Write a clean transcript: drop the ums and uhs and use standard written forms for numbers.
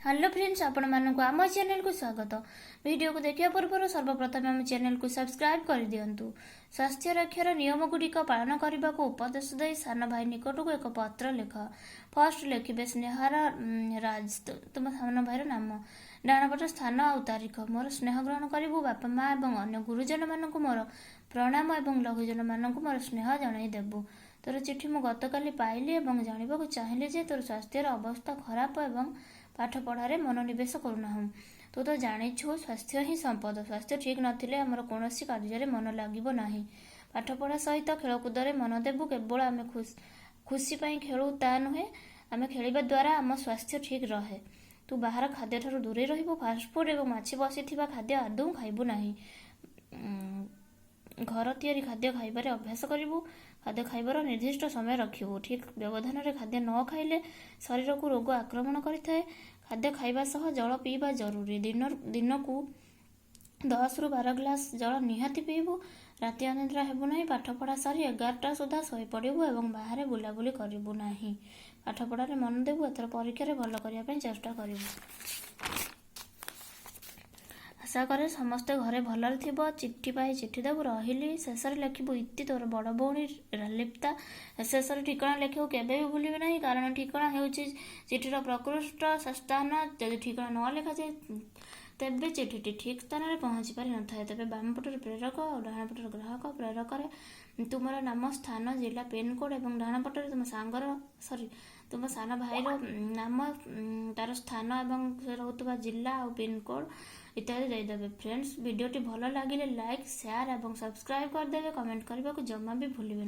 Hello friends, ଆପଣମାନଙ୍କୁ ଆମ ଚ୍ୟାନେଲକୁ ସ୍ୱାଗତ। ଭିଡ଼ିଓକୁ ଦେଖିବା ପୂର୍ବରୁ ସର୍ବପ୍ରଥମେ ଆମ ଚ୍ୟାନେଲକୁ ସବସ୍କ୍ରାଇବ୍ କରିଦିଅନ୍ତୁ। ସ୍ୱାସ୍ଥ୍ୟ ରକ୍ଷାର ନିୟମଗୁଡ଼ିକ ପାଳନ କରିବାକୁ ଉପଦେଶ ଦେଇ ସାନ ଭାଇ ନିକଟକୁ ଏକ ପତ୍ର ଲେଖ। ଫାର୍ଷ୍ଟ ଲେଖିବେ ସ୍ନେହାର ରାଜ, ତୁମ ସାନ ଭାଇର ନାମ। ଡାହାଣ ପଟ ସ୍ଥାନ ଆଉ ତାରିଖ। ମୋର ସ୍ନେହ ଗ୍ରହଣ କରିବୁ। ବାପା ମା ଏବଂ ଅନ୍ୟ ଗୁରୁଜନମାନଙ୍କୁ ମୋର ପ୍ରଣାମ ଏବଂ ଲଘୁଜନମାନଙ୍କୁ ମୋର ସ୍ନେହ ଜଣାଇ ଦେବୁ। ତୋର ଚିଠି ମୁଁ ଗତକାଲି ପାଇଲି ଏବଂ ଜାଣିବାକୁ ଚାହିଁଲି ଯେ ତୋର ସ୍ୱାସ୍ଥ୍ୟର ଅବସ୍ଥା ଖରାପ ଏବଂ ପାଠ ପଢ଼ାରେ ମନୋନିବେଶ କରୁନାହୁଁ। ତୁ ତ ଜାଣିଛୁ, ସ୍ୱାସ୍ଥ୍ୟ ହିଁ ସମ୍ପଦ। ସ୍ୱାସ୍ଥ୍ୟ ଠିକ୍ ନଥିଲେ ଆମର କୌଣସି କାର୍ଯ୍ୟରେ ମନ ଲାଗିବ ନାହିଁ। ପାଠପଢ଼ା ସହିତ ଖେଳକୁଦରେ ମନ ଦେବୁ। କେବଳ ଆମେ ଖୁସି ପାଇଁ ଖେଳୁ ତା ନୁହେଁ, ଆମେ ଖେଳିବା ଦ୍ୱାରା ଆମ ସ୍ୱାସ୍ଥ୍ୟ ଠିକ୍ ରହେ। ତୁ ବାହାର ଖାଦ୍ୟଠାରୁ ଦୂରେଇ ରହିବୁ। ଫାଷ୍ଟଫୁଡ୍ ଏବଂ ମାଛି ବସିଥିବା ଖାଦ୍ୟ ଆଦୌ ଖାଇବୁ ନାହିଁ। ଘର ତିଆରି ଖାଦ୍ୟ ଖାଇବାରେ ଅଭ୍ୟାସ କରିବୁ। ଖାଦ୍ୟ ଖାଇବାର ନିର୍ଦ୍ଦିଷ୍ଟ ସମୟ ରଖିବୁ। ଠିକ୍ ବ୍ୟବଧାନରେ ଖାଦ୍ୟ ନ ଖାଇଲେ ଶରୀରକୁ ରୋଗ ଆକ୍ରମଣ କରିଥାଏ। ଖାଦ୍ୟ ଖାଇବା ସହ ଜଳ ପିଇବା ଜରୁରୀ। ଦିନକୁ 10ରୁ 12 ଗ୍ଲାସ୍ ଜଳ ନିହାତି ପିଇବୁ। ରାତି ଅନିଦ୍ରା ହେବୁ ନାହିଁ। ପାଠପଢ଼ା ସାରି 11ଟା ସୁଦ୍ଧା ଶୋଇପଡ଼ିବୁ ଏବଂ ବାହାରେ ବୁଲାବୁଲି କରିବୁ ନାହିଁ। ପାଠପଢ଼ାରେ ମନ ଦେବୁ। ଏଥର ପରୀକ୍ଷାରେ ଭଲ କରିବା ପାଇଁ ଚେଷ୍ଟା କରିବୁ। ଆଶା କରେ ସମସ୍ତେ ଘରେ ଭଲରେ ଥିବ। ଚିଠି ପାଇ ଚିଠି ଦେବୁ। ରହିଲି। ଶେଷରେ ଲେଖିବୁ, ଇତି, ତୋର ବଡ଼ ଭଉଣୀ ଲିପ୍ତା। ଶେଷରେ ଠିକଣା ଲେଖିବାକୁ କେବେ ବି ଭୁଲିବେ ନାହିଁ, କାରଣ ଠିକଣା ହେଉଛି ଚିଠିର ପ୍ରକୃଷ୍ଟ ସ୍ଥାନ। ଯଦି ଠିକଣା ନ ଲେଖାଯାଏ, ତେବେ ଚିଠିଟି ଠିକ୍ ସ୍ଥାନରେ ପହଞ୍ଚି ପାରିନଥାଏ। ତେବେ ବାମ ପଟରେ ପ୍ରେରକ ଆଉ ଡାହାଣ ପଟରେ ଗ୍ରାହକ। ପ୍ରେରକରେ ତୁମର ନାମ, ସ୍ଥାନ, ଜିଲ୍ଲା, ପିନ୍କୋଡ଼୍ ଏବଂ ଡାହାଣ ପଟରେ ତୁମ ସାଙ୍ଗର, ସରି, ତୁମ ସାନ ଭାଇର ନାମ, ତାର ସ୍ଥାନ ଏବଂ ସେ ରହୁଥିବା ଜିଲ୍ଲା ଆଉ ପିନ୍କୋଡ଼୍ ଇତ୍ୟାଦି ଦେଇଦେବେ। ଫ୍ରେଣ୍ଡସ୍, ଭିଡ଼ିଓଟି ଭଲ ଲାଗିଲେ ଲାଇକ୍, ସେୟାର ଏବଂ ସବସ୍କ୍ରାଇବ୍ କରିଦେବେ। କମେଣ୍ଟ କରିବାକୁ ଜମା ବି ଭୁଲିବେ ନାହିଁ।